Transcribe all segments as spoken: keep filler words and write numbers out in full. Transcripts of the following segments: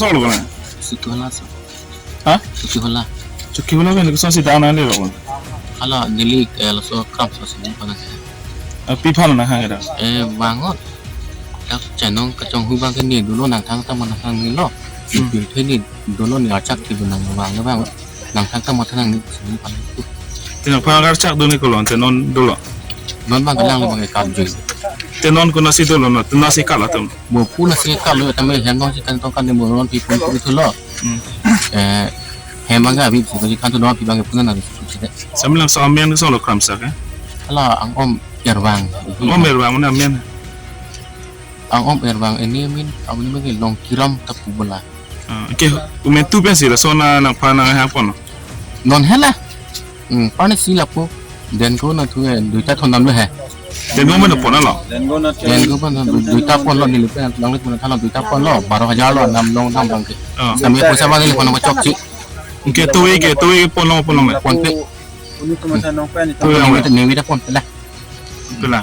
Solo na. Suki hola so. Ha? Suki hola. Suki hola kan kosonsi dana le lo. Hala neli, eh, laso Kramsa si ni pana. Eh, pi aphan nangha da. Eh, vangot. Dak chenong kachonghu abang ke ni dolo nangthang ta mana thang ni lo. Hmm. Pil the ni dolo ni achak ke nangvang lo abang. Nangthang ta mana thang ni ni pana. Te nangphan agar chak do ni kolo, te non dolo. Non abang kelang abang ke kam jui. Te non konatsi dolo non, konatsi kal atum. Mo pu nasi kal lo, tame hem nongsi kantong kan mo non pi pun pun thulo. Hmm. Eh, hem abang ke abi si kan tu non pi abang ke pun na si de. Sambil langsung amen ke solo Kramsa ke? Hala ang-om Ervang. Ang-om Ervang mana amen? Ang-om Ervang ini amen, amen ke Longkiram Tapu bola. Ah, okay, amen tu pensi lason nangphan nanghang pon. Non hala. Hmm, pani si lapu. Denko nathu, eh, duita thondam lo he. Denko mana pon lo? Denko mana thon, duita pon lo, neli pen lang lik mana thalo duita pon lo, baro hajar lo, nam long nam bang ke. Ah. Kami poisa abang neli pon chokche. Okay, tuwe ke, tuwe ke pon lo, pon lo me. Pon pe. Uni tu masa nong pen itu. Tuwe neli me, neli me pon pe la. Pe la.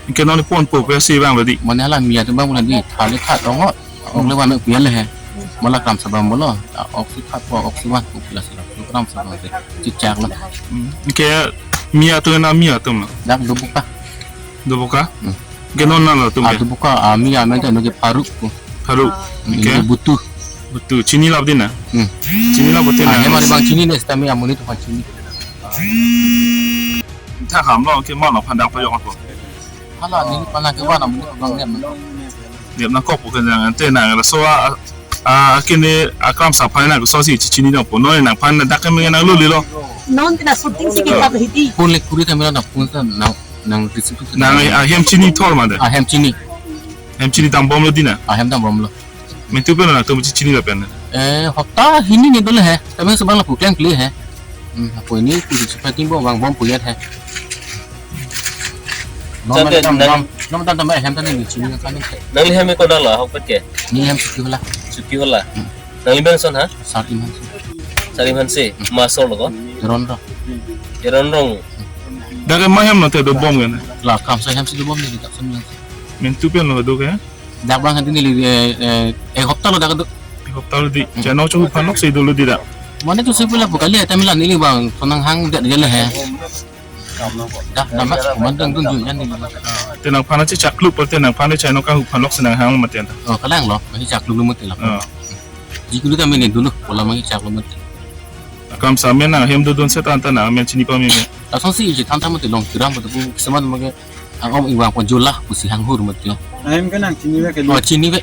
Okay, non pon po pe si abang lo di. Mane hala Miya atum abang lo di, thali tha tongo. Ok le wan pian le he. Mala Kramsa abang lo. Ok si khat po, ok si wan po pila sila. Kramsa abang si. Chikchak lo. Hmm. Ke Miya atum na Miya atum lo. Dak Doboka. Doboka? Hmm. Ke non na lo atum ah, ke? Doboka, ah, Miya amen te no ke Faruk po. Faruk. Hmm, ke? Ini Butu. Butu. Chini lap di na? Hmm. Chini lap di na? Ah, hem ari abang chini ne, seta Miya amonit aphan chini. Tha ham lo, ke mano phan dak pajok po. Hala, neli pana ke wana mo bang nem. Dia nangkok po ke nang ante nang laso a, a, kene a Kramsa aphan nang kosonsi chichini nang po. Non nangphan dak ke mengenang lo lilo. Non tina shooting si kita hidi. Phone le kuri ta mera na phone ta nang, nang receive tu. Nang ahem chini thor ma de. Ahem chini. Hem chini dambom lo di na. Ahem dambom lo. Amen tu pen nangtum chichini lapen. Eh, hopta hini ni dolo he. Tame si abang lapu klem kle he. Hmm, apo ini pu si pating bo abang bom pu yat he. Nom Sate tam nang dam, nom tam tam hem ta ni chini kan ni. Nangli hem ko dala hok pet ke? Neli hem Suki hola. Suki hola. Hmm. Nangli men son ha? Sar Imhan si. Sar Imhan si. Masol lo ko? Ronrong. Ronrong. Dak ke ma hem lo te dobom ke na? La Kramsa hem si dobom ni dak sem. Amen tu pen lo do ke? Dak abang hadi neli, eh, eh, ek hopta lo dak do. Ek hopta lo di. Hmm. Chano chu phanok si dolo di dak. Mane tu si pula bukali eta mila neli abang tonang hang dak dia le he. Dak nama komandan dun dun yan neli. Te nangphan chechak kluk po te nangphan chano ka hu phanok si nanghang mati anta. Oh, kalang lo, mane chak kluk lo mati la. Oh. Jikulu kami ni dulu, pola mane chak kluk mati. Kramsa amen nang hem do dun set anta nang amen chini pame me. Lason si iji than than mati Longkiram mati pu seman mage ang-om ing abang pon jola pusi hanghur mati. Ahem ke nang chini ve ke. Oh, chini ve.